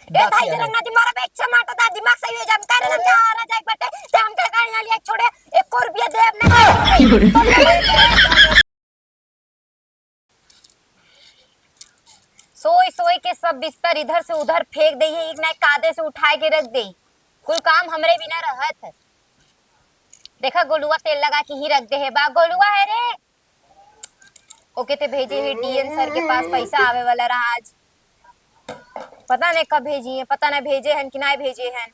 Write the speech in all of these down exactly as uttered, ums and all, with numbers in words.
ए भाई, जरंगा जी, मारा बे, एक चमाटा दा, दिमाग सही हो जा, हम कह रहे हैं, हम कहाँ आ रहा जाए बटे, ते हम कह कहाँ यहाँ लिया छोड़े, एक को रुपया दे अपने। सोई सोई के सब बिस्तर इधर से उधर फेंक देई है, एक ना एक कादे से उठाए के रख देई। कुल काम हमरे बिना रहत है। देखा, गोलुआ तेल लगा के ही रख दे है बा। गोलुआ है रे, ओके ते भेजे है डीएन सर के पास, पैसा आवे वाला रहा आज। पता नहीं कब भेजी है, पता नहीं भेजे हैं कि नहीं भेजे हैं।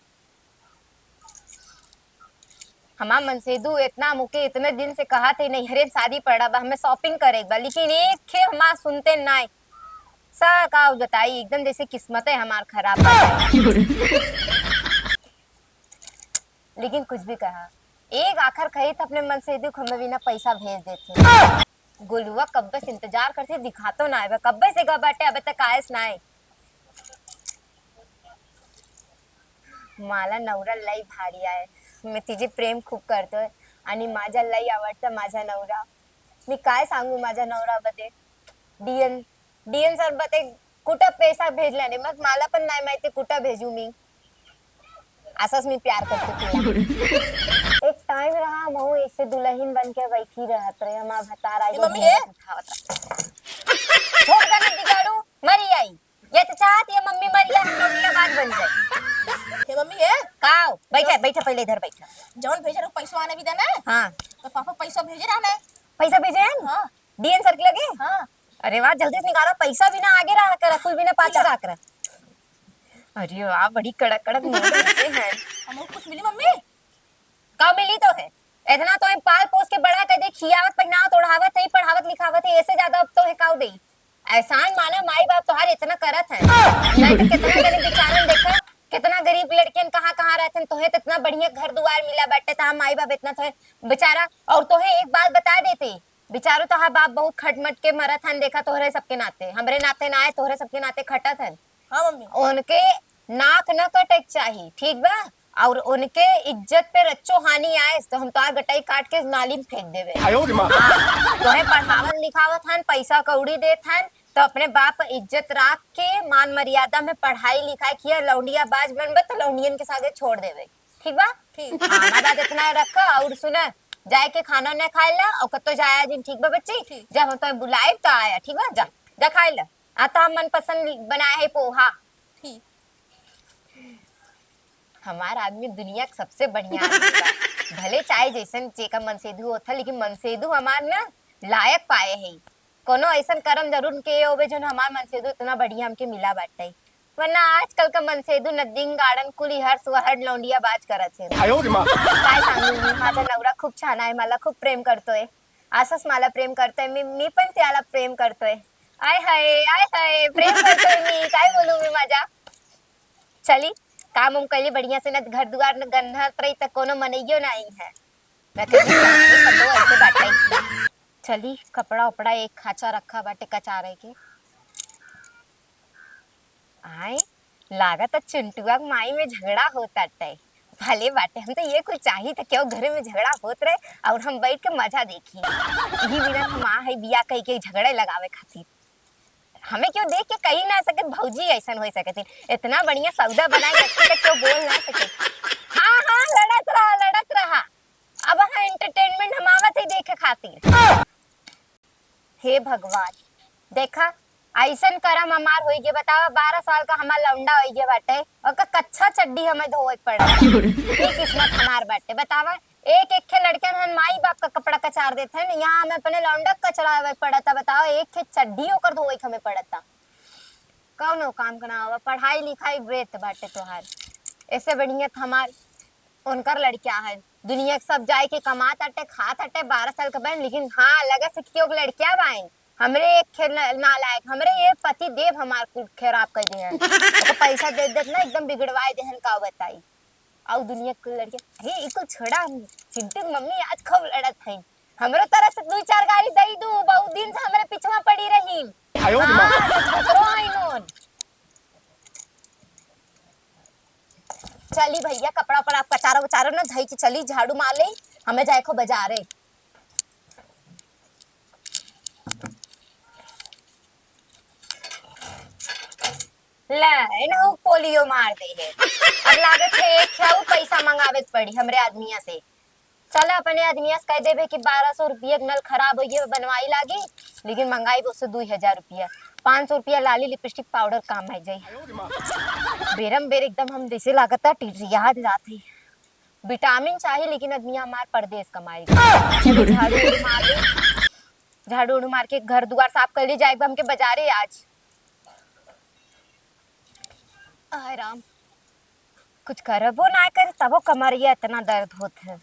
हमार मनसेदू इतना मुके इतने दिन से कहा थे, नैहरे में शादी पड़ा बा, हमें shopping करे के बा, लेकिन एक खे हमार सुनते नाय। सा का बताई, एकदम जैसे किस्मत है हमार खराब बा। लेकिन कुछ भी कहा, एक आखर कही था अपने मनसेदू को, हमें बिना पैसा भेज देते। गोलुआ कब्बे से इंतजार करते, दिखातो ना आवे, कब्बे से गा बाटे, अबे तक आयस ना आए। मला नवरा लई भारी आहे. मी तिचे प्रेम खूप करतोय आणि माझ्या लई आवडतं माझा नवरा. मी काय सांगू माझा नवरा बदे. डीएन डीएन सर बदे कुठं पैसा भेजला नाही, मग मला पण नाही माहिती कुठं भेजू मी. असंच मी प्यार करते तुला. एक टाइम रहा महू ऐसे दुल्हन बन के बैठी रहत रहे, हमार भतार आई ए, मम्मी, ए। उठावत रहा. छोड़ देना बिगाड़ू, मरी आई. ये तो चाहत ये मम्मी मरी है, हम लोग की आवाज बन जाए. हे मम्मी, हे. काओ? बैठा, बैठा, पहले इधर बैठा. जौन भेजे रहो पैसो आने भी देना है. हाँ. तो पापा पैसा भेजे रहा ना. पैसा भेजे हैं? हाँ. डीएन सर के लगे? हाँ. अरे वाह, जल्दी से निकालो, पैसा भी ना आगे रहा कर, कुल भी ना पाछे रहा कर. अरे वाह, बड़ी कड़क कड़क नोट भेजे हैं. हमको कुछ मिली मम्मी? का मिली तो है? इतना तो है पाल पोस के बड़ा कर दे, खियावत, पहनावत, ओढ़ावत है, पढ़ावत, लिखावत है, ऐसे ज्यादा अब तो है काऊ दे? एहसान माना, माई बाप तोहार इतना करत है, नहीं तो कितना जने बेचारन देखा, कितना गरीब लड़कियन कहाँ कहाँ रहते हैं, तोहे तो इतना बढ़िया घर दुआर मिला बाटे, तोहार माई बाप इतना तोहे बेचारा, और तोहे एक बात बता देते, बेचारो तोहार बाप बहुत खटमट के मरत हन, देखा तोहरे सबके नाते, हमरे नाते ना आए, तोहरे सबके नाते खटत हन. हाँ मम्मी. उनके नाक न कटे के चाही, ठीक बा? और उनके इज्जत पे रच्चो हानि आए तो हम तोहार गटाई काट के नाली में फेंक देवे. आयो रे माँ. हाँ, तोहे पढ़ावत लिखावत हन, पैसा कौड़ी देत हन, तो अपने बाप पर इज्जत राख के मान मर्यादा में पढ़ाई लिखाई किया, लौंडिया बाज बनबे तो लौंडियन के साथे छोड़ देवे, ठीक बा? ठीक. हाँ, हमार बात इतना रखा और सुना, जाए के खाना न खाए ला और कत्तो जाया जिन, ठीक बा बच्ची? ठीक. जब हम तोहे बुलाए तो आया, ठीक बा? जा, जा खाए ला. आ तो हम मनपसंद बनाए है पोहा. ठीक. हमार आदमी दुनिया के सबसे बढ़िया आदमी बा। भले चाहे जैसन जेका मनसेधु होत है, लेकिन मनसेधु हमार ना लायक पाए है। कोनो ऐसन करम जरूर के होवे जौन हमार मनसेधु इतना बढ़िया हमके मिला बाटे। वरना आजकल का मनसेधु नद्दीन गाड़न कुली हर्ष वहर लौंडिया बाज करत है। आयो रे माँ। काय सांगू मी, माझा नवरा खूप छान आहे, मला खूप प्रेम करतोय. असंच मला प्रेम करतोय, मी, मी पण त्याला प्रेम करतोय. आय हाय, आय हाय, प्रेम करतोय मी, काय बोलू मी माझा. चली, काम उम कैली बढ़िया से, न घर दुआर न गन्हत रही त कोनो मनइयो नाही है। मैं तो नहीं जानती, पतो ऐसे बाटे। चली, कपड़ा उपड़ा एक खाचा रखा बाटे कचारे के। आए, लागत है चिंटुआ के माई में झगड़ा होत बाटे। भले बाटे, हम तो ये कुल चाही त क्यों घरे में झगड़ा होत रहे और हम बैठ के मजा देखी। यही बिना हम आ है बिया कह के झगड़े लगावे खातिर। हमें क्यों देख के कही ना सकत, भौजी ऐसन हो सकत है। इतना बढ़िया सौदा बनाए रखे त क्यों बोल ना सके। हाँ, हाँ, लड़त रहा, लड़त रहा। अब हाँ entertainment हम आवत है देखे खातिर। हे भगवान, देखा, ऐसन करम हमार होई गे, बतावा, बारह साल का हमार लौंडा होई गे बाटे, ओकर कच्छा चड्डी हमें धोवे के पड़त। ये किस्मत हमार बाटे, बतावा, एक एक खे लड़कन हन माई बाप का कपड़ा कचार देत हन, यहाँ हमें अपने लौंडा का कचरावे के पड़ता, बतावा, एक खे चड्डी ओकर धोवे के हमें पड़ता। कौनो काम के ना आवा, पढ़ाई लिखाई व्यर्थ बाटे तोहार। ऐसे बढ़िया त हमार उनकर लड़कियां हैं, दुनिया के सब जाए के कमात अटे, खात अटे, बारह साल के बहन, लेकिन हाँ, लगे से कि ओके लड़कियां बाइन, हमरे एक खे न-, नालायक, हमरे ये पति देव हमार कुल खराब कर दिए हैं। ओके पैसा दे देत ना, एकदम बिगड़वाए देहन, का बताई। आउ दुनिया के लड़के, अरे, ई कुल छोड़ा, चिंटू के मम्मी आज खूब लड़त है, हमरो तरफ से दू चार गाली दई दू, बहुत दिन से हमरे पिछवा पड़ी रही। आयो रे माँ। हाँ, भतरो है नोन। चली भैया, कपड़ा उपड़ा, कचारो उचारो न धई के चली, झाड़ू मार ले, हमें जाए को बाजारे। ले, है ना, उ पोलियो मार दे है। अब लागत है एक ठे अउर पैसा मंगावे के पड़ी हमरे आदमिया से। चला, अपने आदमिया से कह देबे कि बारह सौ रुपया के नल खराब होइ गए, बनवाई लागी, लेकिन मंगाई उससे दुई हजार रुपया। पाँच सौ रुपया लाली लिपस्टिक पाउडर काम आ जाई। बेरम बेर एकदम हम जैसे लागता टिटिया जात है। विटामिन चाही, लेकिन आदमिया हमार परदेस कमाई गई। झाड़ू उड़ू मार ले, झाड़ू उड़ू मार के घर दुआर साफ कर ली जाए, हमके बाजारे आज। आय राम, कुछ करबो ना करे, तबो कमरिया इतना दर्द होत है।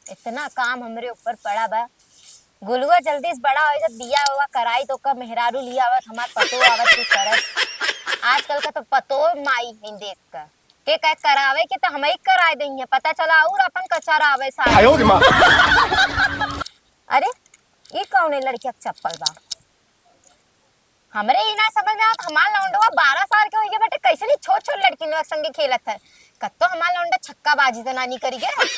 इतना काम हमरे ऊपर पड़ा बा। गुलुआ जल्दी से बड़ा होइ जा, बियाह हुआ कराई तो का मेहरारू लिया आवत, हमार पतो आवत की करत। आजकल का तो पतो माई है देख का। के कहे करावे के तो हम ही कराए देंगे, पता चला अउर अपन कचरा आवे सारे। आयो रे माँ। अरे, ई कौने लड़किया के चप्पल बा? हमरे ई ना समझ में आवत, हमार लौंडवा बारह साल के होइ गए बाटे, कैसे नहीं छोट छोट लड़की लोग संगे खेलत है। कत्तो हमार लौंडा छक्का बाजी तो नानी करी गए।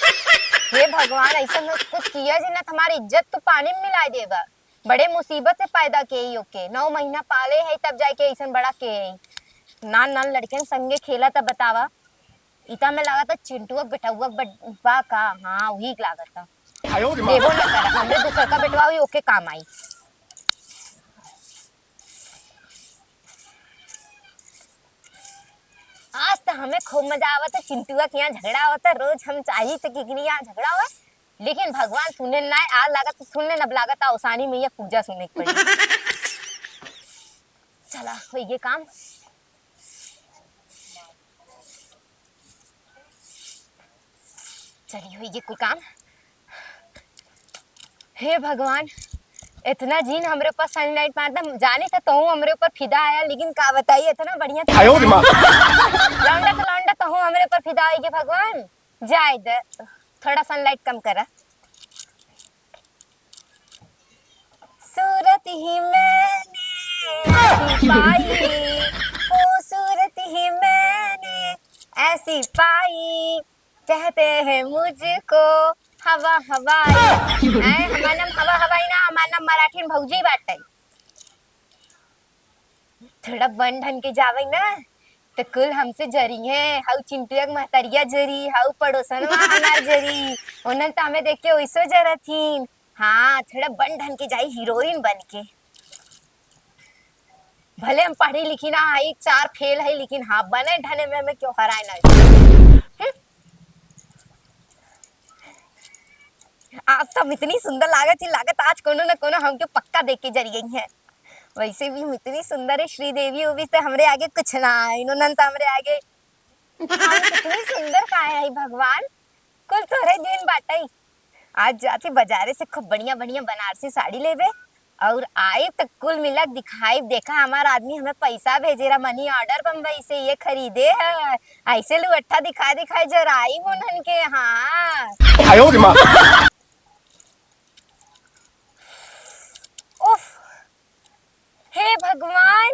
हे भगवान, ऐसा में कुछ किया जे ना, तुम्हारी इज्जत तो पानी में मिला देबा। बड़े मुसीबत से पैदा के ही ओके, नौ महीना पाले है तब जाके ऐसन बड़ा के है। नान नान लड़कन संगे खेला तब बतावा। इता में लागत है चिंटुआ बेटउआ बा का? हाँ, वही लागत है। आयो रे माँ। देबो ना करा, हमरे दूसर का बेटवा हुई ओके काम आई। आज तो हमें खूब मजा आवत है, चिंटुआ के यहाँ झगड़ा होता, रोज हम चाही तो किकनी यहाँ झगड़ा हो, लेकिन भगवान सुने ना, आज लागत है सुन लेन, अब लागत है औसानी मैया पूजा सुने के पड़ी। चला, होइ गए काम। चली, होइ गए कुल काम। हे भगवान, इतना जीन हमरे ऊपर sunlight मारता, जाने था तहूँ हमरे ऊपर फिदा आया, लेकिन का बताई, इतना बढ़िया आयो रे माँ। लौंडा तो लौंडा, तहूँ हमरे ऊपर फिदा आएगी भगवान। जाए दे, थोड़ा sunlight कम करा। सूरत ही मैंने ऐसी पाई, खूबसूरत ही मैंने ऐसी पाई, कहते हैं मुझको हवा हवाई। ऐ, हमार नाम हवा हवाई ना, हमार नाम मराठी में भौजी बाटे। थोड़ा बन ढन के जावे ना, तो कुल हमसे जरी है। हऊ चिंटुआ के महतरिया जरी, हऊ पड़ोसनवा हमार जरी, उन्हन तो हमें देख के वैसो जरत हीन। हाँ, थोड़ा बन ढन के जाई हीरोइन बन के। भले हम पढ़ी लिखी ना हई, चार फेल हई, लेकिन हाँ, बने ढने में हमें क्यों हराए ना। हम्म। आप सब इतनी सुंदर लागत ही, लागत आज कोनो न कोनो हमके पक्का देके जरी गई है। वैसे भी हम इतनी सुंदर है श्रीदेवी, वो भी तो हमरे आगे कुछ ना है, इन्होंने तो हमरे आगे। हाँ, कितनी सुंदर काहे है भगवान, कुल तोरे दिन बाटई। आज जाती बाजारे से खूब बढ़िया बढ़िया बनारसी साड़ी लेबे और आइब त कुल मिला के दिखाइब। देखा हमार आदमी हमें पैसा भेजे रहा money order बम्बई से, ये खरीदे है। ऐसे लुअट्ठा दिखाए दिखाए जराइब उन्हन के। हाँ। आयो रे माँ। उफ, हे भगवान,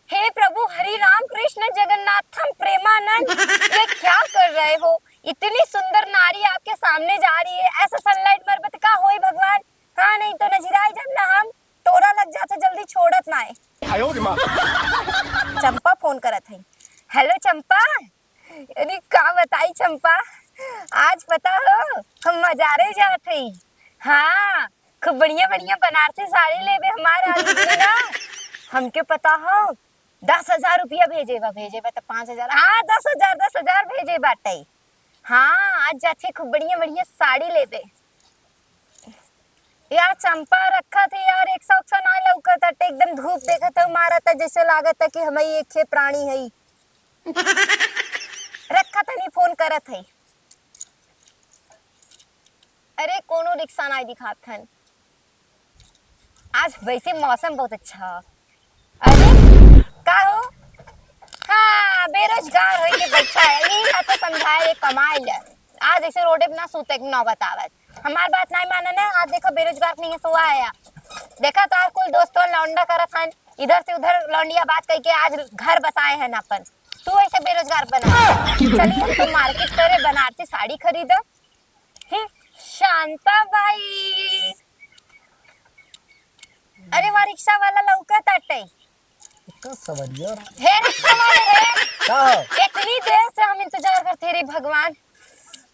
हे प्रभु हरि राम कृष्ण जगन्नाथम प्रेमानंद, ये क्या कर रहे हो? इतनी सुंदर नारी आपके सामने जा रही है, ऐसा sunlight मरबत का होई भगवान? हाँ, नहीं तो नजराई जब ना हम तोरा लग जाते जल्दी छोड़त ना है। आयो रे माँ। चंपा फोन करत है। हेलो चंपा, अरे का बताई चंपा, आज पता हो हम बाजारे जात हई। हाँ, खूब बढ़िया बढ़िया बनारसी साड़ी लेबे हमार आदमी ना। हमके पता हो दस हजार रुपया भेजे बा, भेजे बा त पाँच हजार, हाँ दस हजार, दस हजार भेजे बाटे। हाँ, आज जात हई खूब बढ़िया बढ़िया साड़ी लेबे। यार चंपा रखत है यार, एक सौ ना लौकत हटे, एकदम धूप देखत है, मारत है, जैसे लागत है कि हम ही एक खे प्राणी है। रखत है, नहीं फोन करत है। अरे कोनो रिक्शा नहीं दिखात हन। आज वैसे मौसम बहुत अच्छा है। अरे का हो? हाँ, बेरोजगार होई के बैठा है, यही ना तो समझाए रे, कमाए ले। आज ऐसे रोडे पे ना सूते के नौबत आवत। हमार बात नहीं माने ना, आज देखो बेरोजगार नहीं है, सोआ है। देखा तो आज कुल दोस्तों लौंडा करत हन, इधर से उधर लौंडिया बात करके आज घर बसाए हैं अपन। तू ऐसे बेरोजगार बना। चलिए हम तो मार्केट करे, बनारसी साड़ी खरीदो। हम्म, शांता बाई। रिक्शा वाला लौकत आटे। का सवरिया? हे रिक्शा वाले, हे। का हो? इतनी देर से हम इंतजार करते हैं रे भगवान।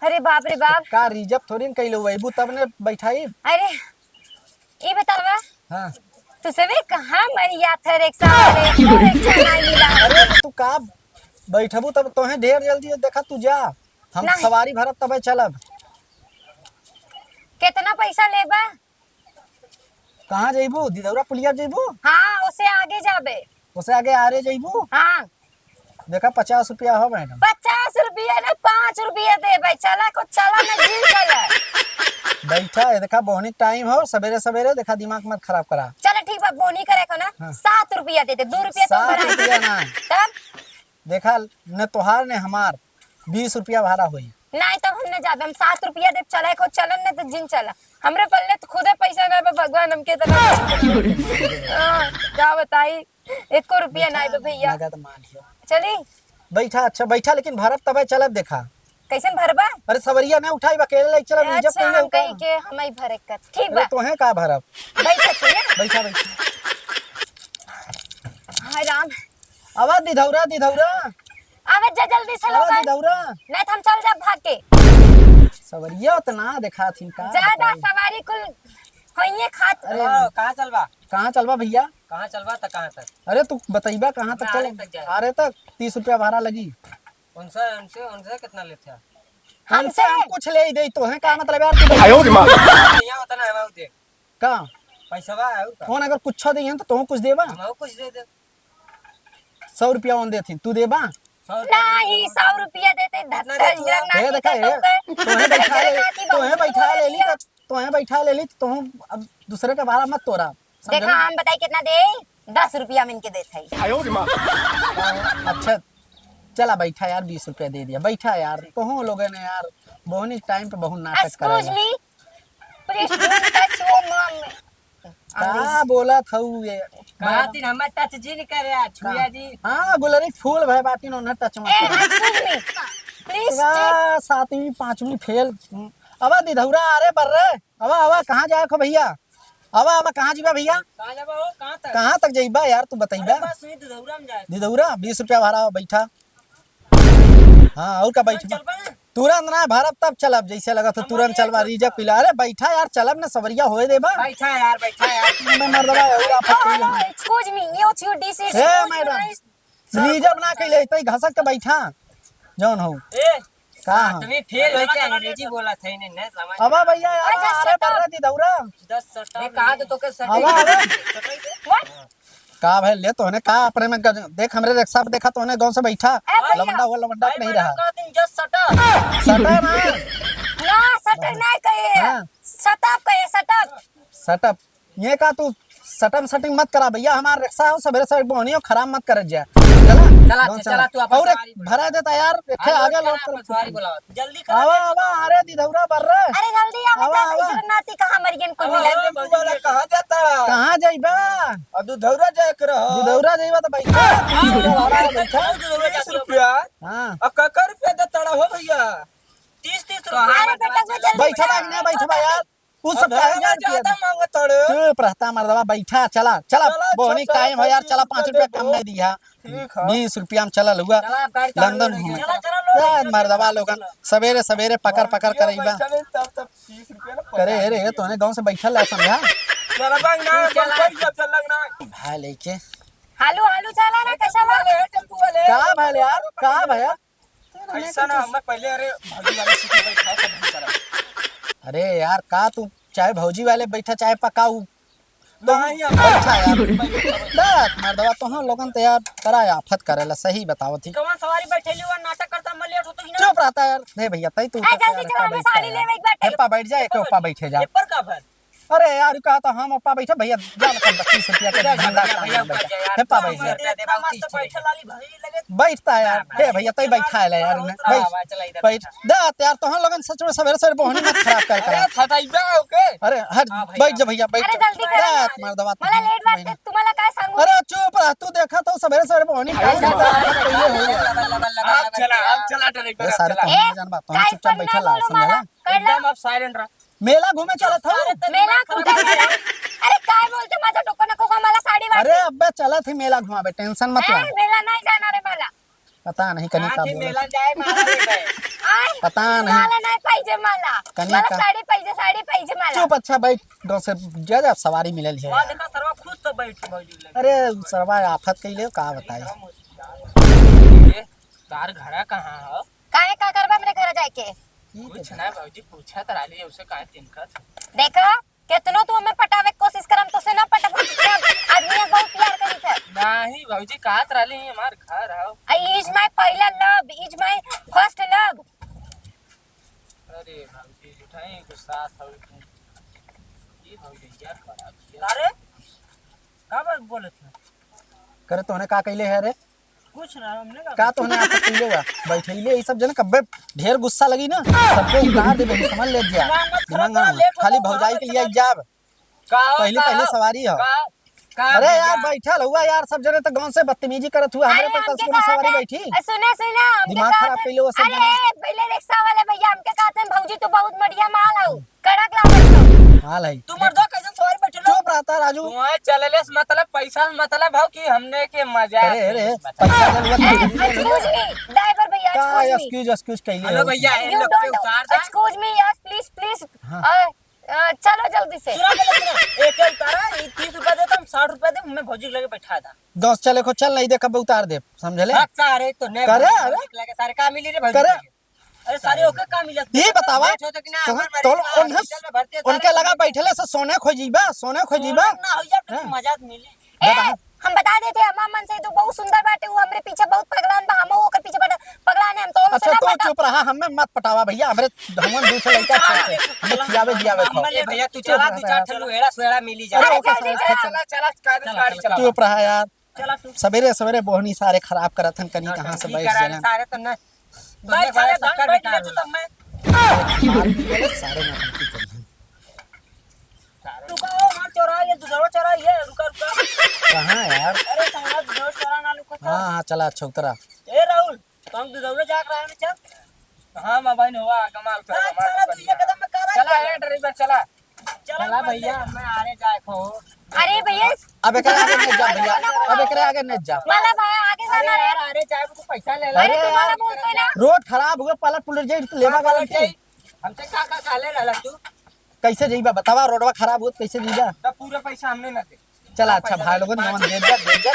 अरे बाप रे बाप। का रिजर्व थोड़ी न कइले हुआ, अइबू तब ने बैठाई। अरे, ई बतावा। हाँ। तुसे भी कहाँ मरिया था रिक्शा वाले? क्यों रिक्शा नहीं मिला? अरे, तू का बैठबू तब तोहे ढेर जल्दी है, देखा तू जा। हम नहीं। सवारी भरब तबे चलब। कितना पैसा लेबा? कहाँ जइबू? दिदौरा पुलिया जइबू? हाँ, उसे आगे जाबे। उसे आगे आरे जइबू? हाँ। देखा, पचास रुपया हो मैडम। पचास रुपया ना, पाँच रुपया देबे। चला को चला ना, जी चला। बैठा है, देखा, बोहनी टाइम हो, सवेरे सवेरे, देखा, दिमाग मत खराब करा। चला ठीक बा, बोहनी करे को ना, हाँ। सात रुपया देते, दो रुपया तो सात बढ़ा दे। रुपया ना। तब? देखा, न तोहार ने हमार, बीस रुपया भाड़ा होई। नहीं, तब हम न जाबे, हम सात रुपया देब, चले को चलन, न तो जिन चला। हमरे पल्ले तो खुदे पैसा ना बा, भगवान हमके तो ना। हाँ, का बताई, एको रुपया बैठा, नहीं बा भैया। नगद मान लियो। चली? बैठा, अच्छा बैठा, लेकिन भरब तबे चलब, देखा। कैसन भरबा? अरे सवरिया ना उठाई, अकेले ले चलब, इज्जत अच्छा, नहीं हम होता। कहीं के हम ही भरे कर। ठीक अरे बा। तोहे का भरब? बैठा, चलिए। बैठा, बैठा। हाय राम। आवा दिधौरा, दिधौरा। आवे जा जल्दी से आवा लोगन। दिधौरा। नहीं तो हम चल जाब भाग के। सवरिया उतना देखा थी का ज्यादा बताई? सवारी कुल होइए खात। अरे ओ, कहाँ चलबा? कहाँ चलबा भैया? कहाँ चलबा त कहाँ तक? अरे तू बतइबा कहाँ तक हमरा चल? आरे तक जाए। आरे तक तीस रुपया भाड़ा लगी। उनसे, उनसे, उनसे कितना लेते हैं? हमसे हमसे? हम कुछ ले ही दे, तोहे का मतलब यार, तू आयो रे माँ। यहाँ होता ना, हम दे। का? पैसा बा, और का? फोन अगर कुछ दे हैं तो तोहू कुछ देबा? हम कुछ दे दे। सौ रुपया ओन देथिन, तू देबा? सौ रुपया नहीं, सौ रुपया देते, धत्ता नहीं, हिजरा ए, नाती देखा, का ए, तोके। तोहे बैठा ले, हिजरा नाती तोहे बहुत बैठा ले ली, दिया। तो तोहे बैठा ले ली, तो तोहू अब दूसरे के भाड़ा मत तोरा, समझ देखा, लो? हम बताई कितना दे, दस रुपया में इनके देत है। अच्छा, चला बैठा यार, बीस रुपया दे दिया, बैठा यार। तोहू लोगन ने यार, बोहनी टाइम पे बहुत नाटक Excuse करेला। Me, please don't touch वो mom। का बोलत हऊ ये? कहा दिन हमें टच जी नहीं करे, आ, छुआ का? जी। हाँ, गुलरी फूल भय बाटिन, उन्हें टच मत ए, करो। Excuse me, please वाह, stay। सातवीं, पाँचवीं फेल। अब दिधौरा, अरे बर्रे, अब, अब कहाँ जाए खो भैया? अब, अब कहाँ जीबा भैया? कहाँ जाबा हो? कहाँ तक? कहाँ तक जाइबा यार, तू बताइबा? अरे बस वहीं दिधौरा में जाए। दिधौरा, बीस रुपया भाड़ा हो, बैठा। हाँ, और का बैठ। चलबा ना? तुरंत ना भरब तब चलब, जैसे लगत हो हम तुरंत ये चलबा, रिजर्व कइला। अरे बैठा यार, चलब ना, सवरिया होए देबा। बैठा यार, बैठा यार। मैं मर दबा, और आप Oh, hello, excuse me, ये what you this is hey madam, reserve ना कइले, तई घसक के बैठा, जौन हो। ए, का हम? आदमी फेल होके अंग्रेजी बोला था, इन्हें नहीं समझ। अब भैया यार, अरे, अरे shut up। बर्रा दिधौरा। दस सटा ए, कहा तो तोके सटा अब, अब। What? का भाई, ले तोहने का अपने में गज-, देख हमरे रिक्शा पे देखा, तोहने गाँव से बैठा, ए भैया। लवंडा हुआ, लवंडा भाई, नहीं रहा। मैडम का दिन जस सटा। सटा ना। ना, सटा ना कहे। हाँ। सटअप कहे, सटअप। सटअप। ये का तू सटम सटिंग मत करा भैया, हमार रिक्शा हो, सवेरे सवेरे बोहनियो खराब मत करत जा। चला? चला, गाँव अच्छा, चला। चला, तू अपन और सवारी बुला। भरा देता यार, देखे हाँ, आगे चला, लोग अपन सवारी बुलाओ। जल्दी करो, आवा, जल्दी आवा, करो। अरे दिधौरा बर्रे। अरे जल्दी आवा, आवा, जा, आवा। इधर नाती कहाँ मर गए, कोई आवा, मिला? आवा, तू वाला कहाँ जाता? कहाँ जाइबा? अब दिधौरा जाए के रहो। दिधौरा जाइबा तो बैठा। हाँ, हाँ, हाँ, हाँ, बैठा। दिधौरा जाके तीस रुपया। हाँ। अब का, का रुपया देता रहो भैया? तीस, तीस रुपया। अरे बेटा, जल्दी बैठा बैठा। बा कि ना बैठा बा यार? उ सब अब चाहे हजार रुपया ज्यादा दे। मांगत हड़े। चुप रहता मर्दवा, बैठा, चला, चला, चला, बोहनी चला, टाइम हो यार, चला, चला, पाँच रुपया कम दे दिया। ठीक है। बीस रुपया में चला लुआ। चला, अब गाड़ी चालू लंदन हो गई। घूमे। चला, चला, लो, ए, चला, मर्दवा चला, लोगन, चला। सवेरे, सवेरे पकड़, पकड़ चला, करइबा। चला, तब, तब तीस रुपया ना करे, पकड़। अरे, तोहने गाँव से बैठल है, समझा? चला, बंग ना, तू चला। बंग ना, चल, लंग ना। भाई लेके। हालू, हालू चला ना, कैसा टेम्पू वाले, टेम्पू वाले। का भाई यार, का भैया? ऐसा ना, मैं पहले, अरे, भौजी वाले सीट पे बैठा, तब हम चला। अरे यार, का तू चाहे भौजी वाले बैठा, चाहे पकाऊ, तो नहीं, हम बैठा यार। बैठ, मर्दवा, तो हम लोगन तो यार बड़ा आफत करेला, सही बतावत ही। कौन सवारी बैठेली, वो नाटक करता, मैं लेट होतो ही ना। चुप रहता यार। हे भैया, तई तू ए, जल्दी चला, हमें साड़ी लेवे के बाटे। हेप्पा बैठ जा, एक ओप्पा बैठे जा। पेपर का भर? अरे यार, कहा तो हम ओप्पा बैठे भैया, जा ना, पच्चीस रुपया के जा, जा, धंधा भैया, काम भैया, है, ऊपर बैठा। जा यार, हेप्पा बैठ जा। इतना मस्त बैठे। बैठल वाली भरी लगे। बैठता है यार। हे भैया, तई बैठा है यार, हाँ, बैठ, हाँ, चला इधर बैठ। बैठा। दा, यार, तोहन लोगन सच में सवेरे सवेरे बोहनी मत खराब कर, अरे, करा। हटाइबा ओके। अरे, हट, हाँ, भैया। बैठ जा भैया, बैठ अरे, जा। जल्दी करा। दा, मर्दवा, तुम्हाला लेट वाटते, तुम्हाला काय सांगू? अरे, चुप रह, तू देखा तो सवेरे सवेरे बोहनी अरे, खराब कर, ये हो गया। लगा, लगा, लगा, अब लगा, चला, लगा। अब चला, ड्राइवर, ए, सारे अब चला। तोहन जान बा, तोहन काय चुपचाप सुनना बैठा ला, बोलो समझा मला? ला? कर दम अब साइलेंट रह। मेला घूमे चलत हो? मेला घूमे चलत हो? अरे काय बोलते माझा डोकं नको का बे, चलत ही मेला घुमावे, tension मत ए, ला। मेला नहीं जाना रे माला। पता नहीं कनी का बोलत। मेला जाए माला रे बे। आय, पता नहीं। माला नहीं पाहिजे माला। कनी माला का साड़ी पाहिजे, साड़ी पाहिजे माला। चुप, अच्छा बैठ, गाँव से जा, जा, सवारी मिलल है। वाह, देखा सरवा खुद तो बैठ के मौजूद लगे। अरे सरवा आफत कइले, का बताई। ए, तार घरा कहाँ हो? काहे, का करबा हमरे घर जाए के? कुछ ना भौजी, पूछत रहली, उसे काहे तिनकत? देखो, केतनो तू हमें पटावे के कोशिश करम, तो से ना पटब। आदमी है, बहुत प्यार करी थे। नहीं भौजी, कहत रहली, हमार घर हो। आ, is my पहला love, is my first love। अरे भौजी, उठाई के साथ हो तू। ये भौजी, यार, खराब किया। अरे, का बात बोलत है? करे तोहने का कइले है रे? कुछ ना, हमने का का तोहने आप कइले बा? बैठइले ई सब जने कब्बे ढेर गुस्सा लगी ना, सबको उतार देबे, समझ ले दिया। दिमाग मत खराब दिमाग ना, करो, लेट होता खाली है, भौजाई के लिए जाब। का हो, पहले, का पहले हो? सवारी हो। का, का अरे भैया? यार, बैठल हुआ यार, सब जने तो गाँव से बदतमीजी करत हुआ, हमरे अरे, पे हमके कस में कहा सवारी था, बैठी। सुने, सुने, हमके दिमाग कहा खराब था, कइले वो सब अरे, जने। पहले रिक्शा वाले भैया हमके कहते हैं, "भौजी, तू बहुत बढ़िया माल हऊ।" कड़क लागत हो। हाँ लाई। तू मर्दवा कैसन सवारी बैठे लो? चुप रहता राजू। तुम्हें चलले से मतलब, पैसा से मतलब हो कि हमने के मजाक अरे, अरे, में मतलब। पैसा जरूरत ए, नहीं। Excuse me, driver भैया, का excuse me। Excuse, excuse कइले हेलो हो? भैया, इन You लोग के don't उतार दे। Excuse me, yes, please, please। हाँ। अ, अ, चलो जल्दी से। सुना पहले, सुना। एक के उतारा, ये तीस रुपया देता, हम साठ रुपया दे, हमें भौजी के लगे बैठा दा। दस चले को चल नहीं दे, कब उतार दे, समझले? हाँ, सारे तो नहीं करे, भौजी अरे। के लगे सारे का मिली रे भौजी करे। के लगे? अरे सारे ओके का मिलत? ये बतावा, बैठ होता कि ना, सुन, हमारे तोल माँ ओन्हे, hospital में भर्ती है, उनके सारे लगा बैठले से सोने खोजीबा, सोने खोजीबा। सोने ना हो जाए, तो हाँ। मजा तो मिली। ए, बता। हम बता देते हैं, अम्मा मन से तू बहुत सुंदर बाटे, वो हमरे पीछे बहुत पगलान बा, हम ओकर पीछे पड़-, पगलान है, हम तो अच्छा, से ना तू पटा। चुप रहा, हमें मत पटावा भैया, हमरे, हमन दू ठे लइका हाँ। छोटे, हमें खियावे जियावे खाओ। अम्मा ले भैया, तू चुप चला, रहा दू चार यार। ठे लुहेड़ा सुहेड़ा मिली जाए। अरे, ओके, अरे, सारे चला, खेत चला, चला, चला, चला, गाड़ी चला। चुप रहा यार। चला तू। सवेरे सवेरे बोहनी सारे खराब करत हन, कनी हाँ, कहाँ से ठीक बैठ करा जाए। सारे तो न, तो भाई, ने सारे सारे सबका धन बैठ बेकार ले हो। तो मैं। मार दिए सारे नौटंकी करी हन। रुका, ओ, मार चोरा, ये दूधवा चोरा, ये, रुका, रुका। कहाँ यार? अरे, साला दूधवा चोरा ना, रुका, हाँ, हाँ, चला, अच्छा, उतरा। ए, राहुल, तो हम दूधवा जाके रहे में चल। हाँ, मैं भाई, हुआ, कमाल, हाँ, कमाल, चला, कमाल। तू ये कदम में करा चला, चला। ए, ड्राइवर, चला। चला, चला, भैया, मैं आने जाए को। अरे, भैया। अब एकरे आगे नहीं जा, भैया। अब एकरे आगे नहीं जा। वाला भाई, आगे अरे जाना रे। यार, अरे, जाए को तू पैसा ले ला। अरे, अरे, तुम्हारा यार, बोलते ना। रोड खराब हुआ, पलट पुलट जाए, तो लेवा हाँ, वाला पलट नहीं। जाए। हमसे का, का, का ले ला तू? कैसे जइबा बतावा, रोडवा खराब होत कैसे जइबा? तब पूरा पैसा हमने ना दे। चला, अच्छा, पैसा भाई दे, लोगन, पाँच नमन दे जा, दे जा।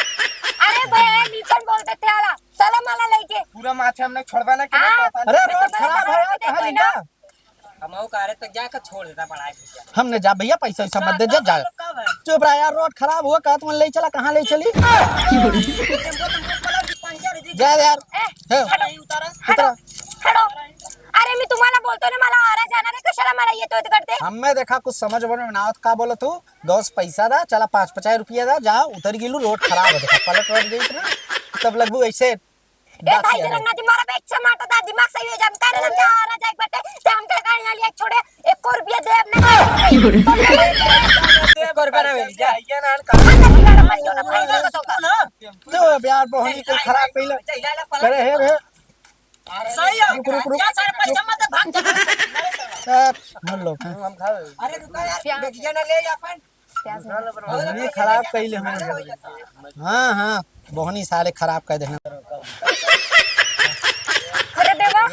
अरे भैया, नीचन बोल देते आला, चला माला लेके। पूरा माथे हमने छोड़बा ना के हाँ, पता अरे, नहीं। रोड खराब है यार, कहाँ लेके? हम आऊ का रे, तो जाके छोड़ देता पढ़ाई भैया। हमने जा भैया, पैसा वैसा मत दे, जा, जा। चुप रहा यार, रोड खराब हुआ, कहत मन ले चला, कहाँ ले चली? जा यार। ए, हे। हटो, उतारा। हटो, हटो। अरे, मी तुम्हाला बोलतो ना, मला आरा जाणार आहे, कशाला मला येतोय करते? हमें देखा कुछ समझ में ना आवत, का बोलत हू? दस पैसा दा, चला पाँच पचास रुपया दा, जा, उतर गेलू, रोड खराब है, देखा, पलट वलट गई ना, तब लगबू ऐसे ए, भाई, दासी है। जरंगा जी, मारा बे, एक चमाटा दा, दिमाग सही हो जा, हम कह रहे हैं, हम क्या आरा जाए बटे, ते हम क्या कहीं ना लिया, छोड़े, एक और रुपया दे, अपने एक और रुपया ना मिल जाए। ये ना, तू अब यार, बहनी को खराब पहले करे है रे। सही है। रुक, रुक, रुक। क्या सारे पैसा मत दे, भाग जा। ए, हम लोग हैं। अरे रुका यार, प्याज। बेगिया ना ले अपन। प्याज नहीं। बहनी खराब कइले हम। हाँ, हाँ, बहनी सारे खराब कर देना। अरे देवा,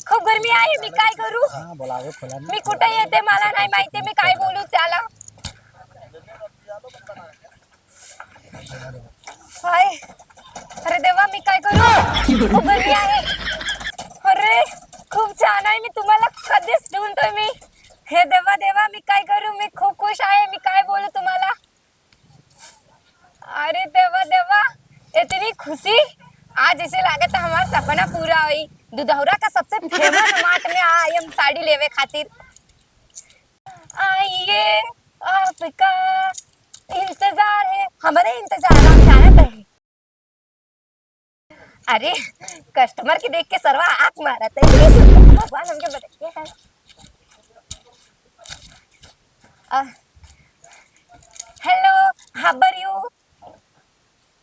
खूब गर्मी आई, मी काय करू? हाँ, बोलावे खोला ना। मी कुठे येते, मला नाही माहिती, मी काय बोलू त्याला। हाय, अरे देवा, मी काय करू? खूप गरमी आहे. अरे, खूप छान आहे, मी तुम्हाला कधीच ढूंढतोय मी. हे देवा, देवा, मी काय करू? मी खूप खुश आहे, मी काय बोलू तुम्हाला? अरे देवा, देवा, इतनी खुशी, आज ऐसे लागत है हमारा सपना पूरा होई. दुधौरा का सबसे famous mart में आए हम साड़ी लेवे खातिर. आइए, आपका इंतजार है, हमरे इंतजार हम जानत है. अरे, customer के देख के सरवा आँख मारत है, ये सुन, भगवान हमके बचाइए है. अ, hello, how are you?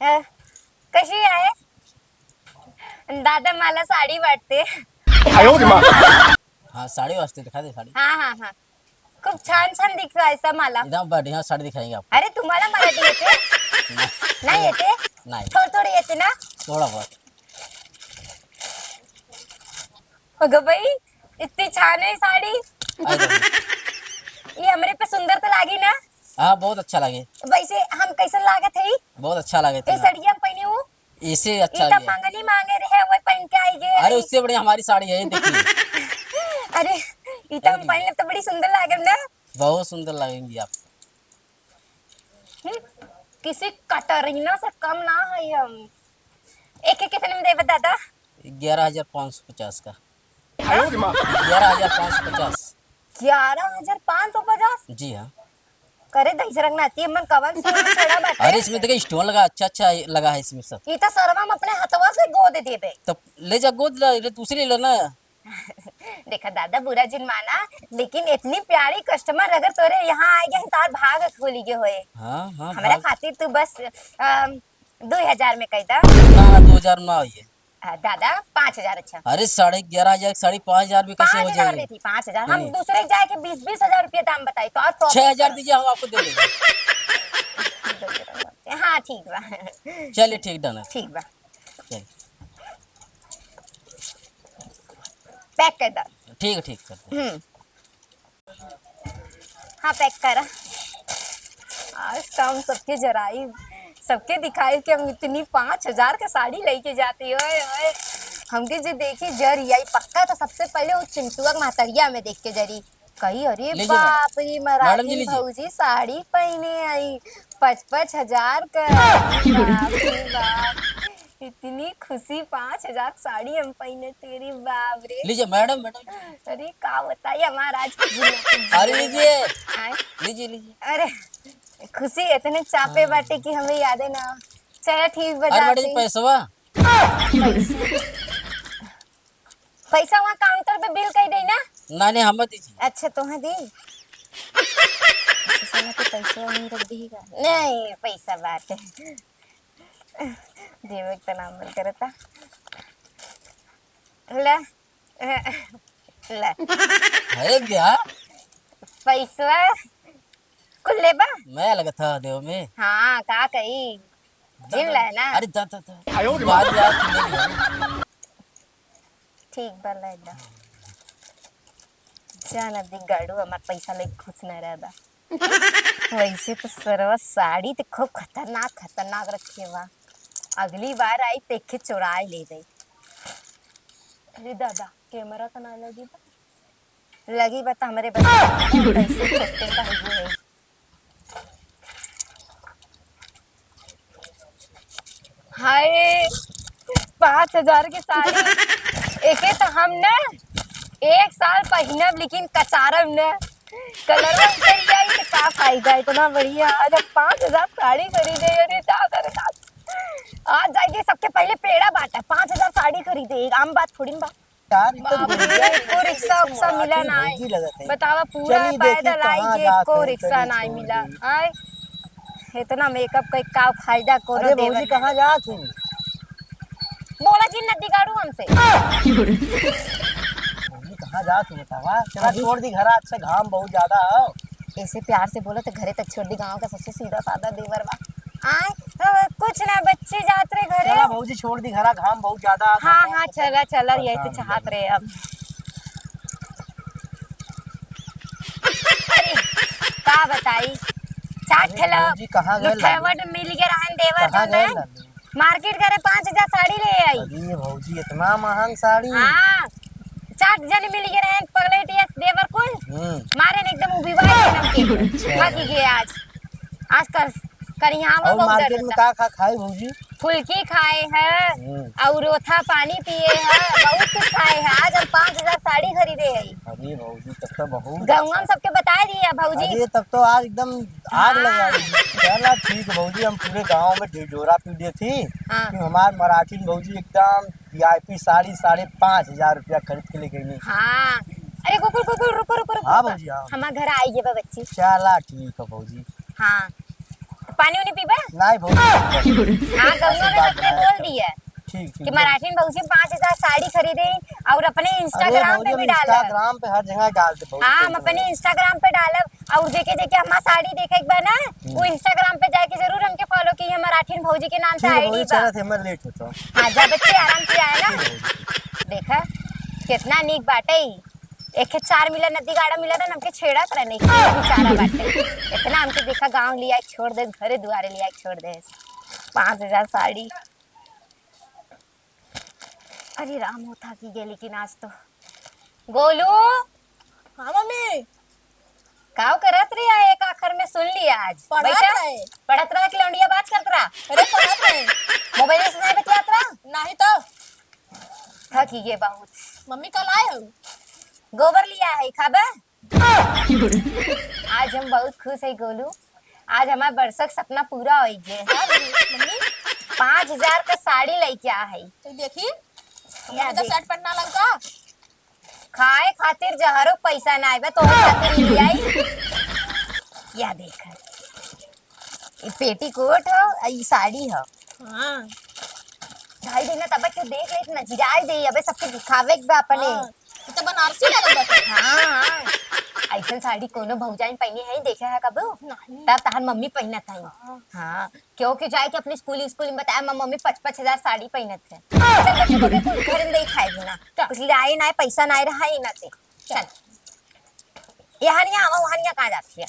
अ, कशी आहे? दादा, मला साडी वाटते. हाँ, साडी वाटते, दिखा दे साडी. हाँ, हाँ, हाँ. खूप छान छान दिख रहा है सब मला. एकदम बढ़िया साड़ी दिखाएंगे आपको. अरे, तुम्हाला मराठी येते? नाही. नाही येते? नाही. थोडं थोडं येते ना? थोडा बहुत. अगं बाई, इतनी छान है साड़ी. अरे. ये हमरे पे सुंदर तो लागी ना? हाँ, बहुत अच्छा लगे. वैसे हम कैसन लागत है? बहुत अच्छा लगे थे ये ना. साड़िया हम पहने हूँ. इसे अच्छा ई तो लगे. मंगनी मांगे रहे, वो पहन के आई गए. अरे, उससे बढ़िया हमारी साड़ी है, ये देखिए. अरे, ई तो हम अरे. पहने तो बड़ी सुंदर लागे ना. बहुत सुंदर लगेंगी आप. हम्म, किसी कटरीना से कम ना है हम. एक एक कितने में देबे दादा? ग्यारह हजार पाँच सौ पचास का. हाँ? ग्यारह हजार पाँच सौ पचास. ग्यारह हजार पाँच सौ पचास? जी हाँ. करे दहिजरंग नाती, मन कवन सोना छेड़ा बाटे? अरे, इसमें देखा, stone लगा, अच्छा अच्छा लगा है इसमें सब. ई तो सरवा हम अपने हथवा से गोद देबे. तो ले जा, गोद ला, ले दूसरी ले ना. देखा दादा, बुरा जिन माना, लेकिन इतनी प्यारी customer अगर तोरे यहाँ आए गए, तार भाग खुली गए होए. हाँ, हाँ, हमरा भाग. खातिर तू बस, अम, दो हजार में कह दा. ना, ना, दो हजार ना होइए. आ, दादा, पाँच हजार अच्छा. अरे, साढ़े ग्यारह हजार, साढ़े पाँच हजार में कैसे हो पाँच हजार जाएगी? में थी, पाँच हजार. हम नहीं. दूसरे जाए के बीस, बीस हजार रुपया दाम बताई, तो और तो छह हजार दीजिए, हम आपको दे देंगे. हाँ, ठीक बा. चलिए, ठीक, done है. ठीक बा. चलिए. Pack कर दा. ठीक है, ठीक, कर दो. हम्म. हाँ, pack करा. आज तो हम सबके जराई, सबके दिखाई कि हम इतनी पाँच हजार का साड़ी लेके जाती। ओए, ओए, हमके जे देखी जरी आई, पक्का तो सबसे पहले वो चिंटुआ के महतरिया में देख के जरी। कही, "अरे ले जा बाप रे, मैडम जी, मराठी ले जा।" भौजी साड़ी पहने आई, पाँच पाँच हजार का।" बाप रे बाप। इतनी खुशी, पाँच हजार साड़ी हम पहिने, तेरी बाप रे। लीजिए मैडम, मैडम। अरे का बताई हमार आज की जिंदगी। अरे लीजिए। आय? लीजिए, लीजिए। अरे खुशी इतने चापे हाँ। बाटे कि हमें यादे ना। चला ठीक बा, अरे जाते मैडम जी, हैं। पैसवा? पैसा वहाँ counter पे bill कई दे ना। नहीं, नहीं, हमें दीजिए। अच्छा, तोहे दी? अच्छा, सोना के पैसा वहीं रख दी का? नहीं, पैसा बात है। देवे के तो नाम मन करता। ले, ले। है क्या? पैसवा कुल लेबा? मैं लगत था देव में। हाँ, का कही? दा, जिन दा, ले ना। अरे, दा, दा, दा। आयो रे बाप। बात यार, तू ले लिया। ठीक बा, ले दा। जान अब गाड़ू हमार पैसा लेके खुश न रहबा। वैसे तो सरवा साड़ी तो खूब खतरनाक, खतरनाक रखे बा। अगली बार आई, तेखे चोराए ले जाई। अरे दादा, camera तो ना लगी बा। लगी बा त हमरे बस के। कैसे छोटे का है ये है। हाय, पाँच हजार के साड़ी, एके तो हम न एक साल पहिनब, लेकिन कचारब न, कलरवा उतर जाई तो का फायदा, इतना बढ़िया। आज हम पाँच हजार साड़ी खरीदे, अरे दादा रे दादा। आज जाइके सबके पहले पेड़ा बांटा, पाँच हजार साड़ी खरीदे, एक आम बात थोड़ी बा। यार, ई तो बाप रे, दुनिया में एको रिक्शा उक्सा मिला ना है। भौजी लगत है। बतावा, पूरा चली देखी पैदल आई कहाँ के जात एको है, रिक्शा चली ना छोड़ मिला। दी। आय, इतना makeup का का फायदा, कोनो अरे देवर भौजी, ना। कहाँ जात हूँ? बोला जी, नदी गाड़ू हमसे। भौजी, कहाँ जात हूँ बतावा? चला अरे। छोड़ दी घरा, अच्छा घाम बहुत ज्यादा है। ऐसे प्यार से बोलो तो घरे तक छोड़ दी, गाँव का सबसे सीधा साधा देवर बा। आय, अ, कुछ ना, बच्ची जात रहे घरे। चला भौजी, छोड़ दी घरा, घाम बहुत ज्यादा है। हाँ, हाँ, चला, चला, यही तो परेशान हो चाहत गए। रहे अब। अरे, का बताई, चार अरे ठेला भौजी, कहाँ गए लुठेवट लालू? मिल गए रहन देवर कहाँ जो गए ना। लालू? Market करे पाँच हजार साड़ी ले आई। अरे भौजी, इतना महंग साड़ी? हाँ, चार जने मिल गए रहे, पगलेट यस देवर कुल। हम्म। मारे ने एकदम उबिवा एकदम के। अच्छा। थक गए आज। आज कर, करियावा और बहुत market दर्द में होता। का का खाए भौजी? फुल्की खाए है, हम्म। और ओथा पानी पिए है, बहुत कुछ खाए है। आज हम पाँच हजार साड़ी खरीदे है। अरे भौजी, तब तो बहुत गौवा में अच्छा। सबके बताए दिया भौजी। अरे तब तो आज एकदम आग लगा हाँ। दी। चला ठीक भौजी, हम पूरे गांव में ढिढोरा पीट दिए थी हाँ। कि हमार मराठीन भौजी एकदम VIP साड़ी साढ़े पाँच हजार रुपया खरीद के लेके गई। हाँ। अरे गोकुल, गोकुल, रुको, रुको, रुको, हाँ रुको। भौजी, हाँ। हमार घर आई गए बा बच्ची। चला ठीक है भौजी। हाँ। तो पानी उनी पीबा? नहीं भौजी। हाँ, गौवा में सबके बोल दिया। ठीक, ठीक, कि मराठीन भौजी पाँच हजार साड़ी खरीदे, और अपने अरे Instagram पे भौजी, भी हम डालब। Instagram पे हर जगह डाल दे भौजी, हाँ, हम अपने Instagram पे डालब। और जेके जेके हमार साड़ी देखे के बा ना, हम्म। वो Instagram पे जाके जरूर हमके follow की, हमार आठिन भौजी के नाम से ठीक है भौजी, I D बा। चलत है, हमार late होता। हाँ, जा बच्चे, आराम से आए ना। ठीक है भौजी। देखा, कितना नीक बाटे ई। एक चार मिला नदी गाड़ा मिला ना, हमके छेड़त रहे, नहीं बेचारा बाटे। इतना हमके देखा, गाँव लिया के छोड़ दे, घरे दुआरे लिया के छोड़ दे। पाँच हजार साड़ी। अरे राम हो, थाकी गए लेकिन आज तो। गोलू। हाँ मम्मी। काव करत रही है, एक आखर में सुन लिया आज। पढ़त बैठा। रहे। पढ़त रहा कि लौंडिया बात करत रहा? अरे पढ़त रहे। मोबाइल से नहीं बतियात रहा? नहीं तो। थाकी गए बहुत। मम्मी कल आए हो? गोबर लिया है, खाबे? आज हम बहुत खुश है गोलू, आज हमार बरसों के सपना पूरा होइ गए। हाँ, मम्मी। पाँच हजार का साड़ी लेके आ है। तो देखी, या मम्मी तो देख। शर्ट पहनना लौका। खाए खातिर जहरो पैसा ना आइबा, तो खातिर ले आई। या देख, ई पेटीकोट हो, आ ई साड़ी हो। हाँ। ढाई दिन तब के देख ले, नजराई दे, अबे सबके दिखावे के बा अपने। हाँ। ई तो बनारसी लगत बाटे। हाँ, हाँ। ऐसन साड़ी कोनो भौजाई पहनी है, देखे है कबो? नहीं। तब तहार मम्मी पहनत है। हाँ। हाँ, क्योंकि जाए के अपने स्कूल, स्कूल में बताया, "मम्मी पाँच पाँच हजार साड़ी पहनत है।" चल, बच्चों को भी कुछ घर में दे खाए भी ना। चल। कुछ लाए ना, पैसा ना रहा ही ना ते। चल। चल। यहाँ नहीं आवा, वहाँ नहीं कहाँ जाती है।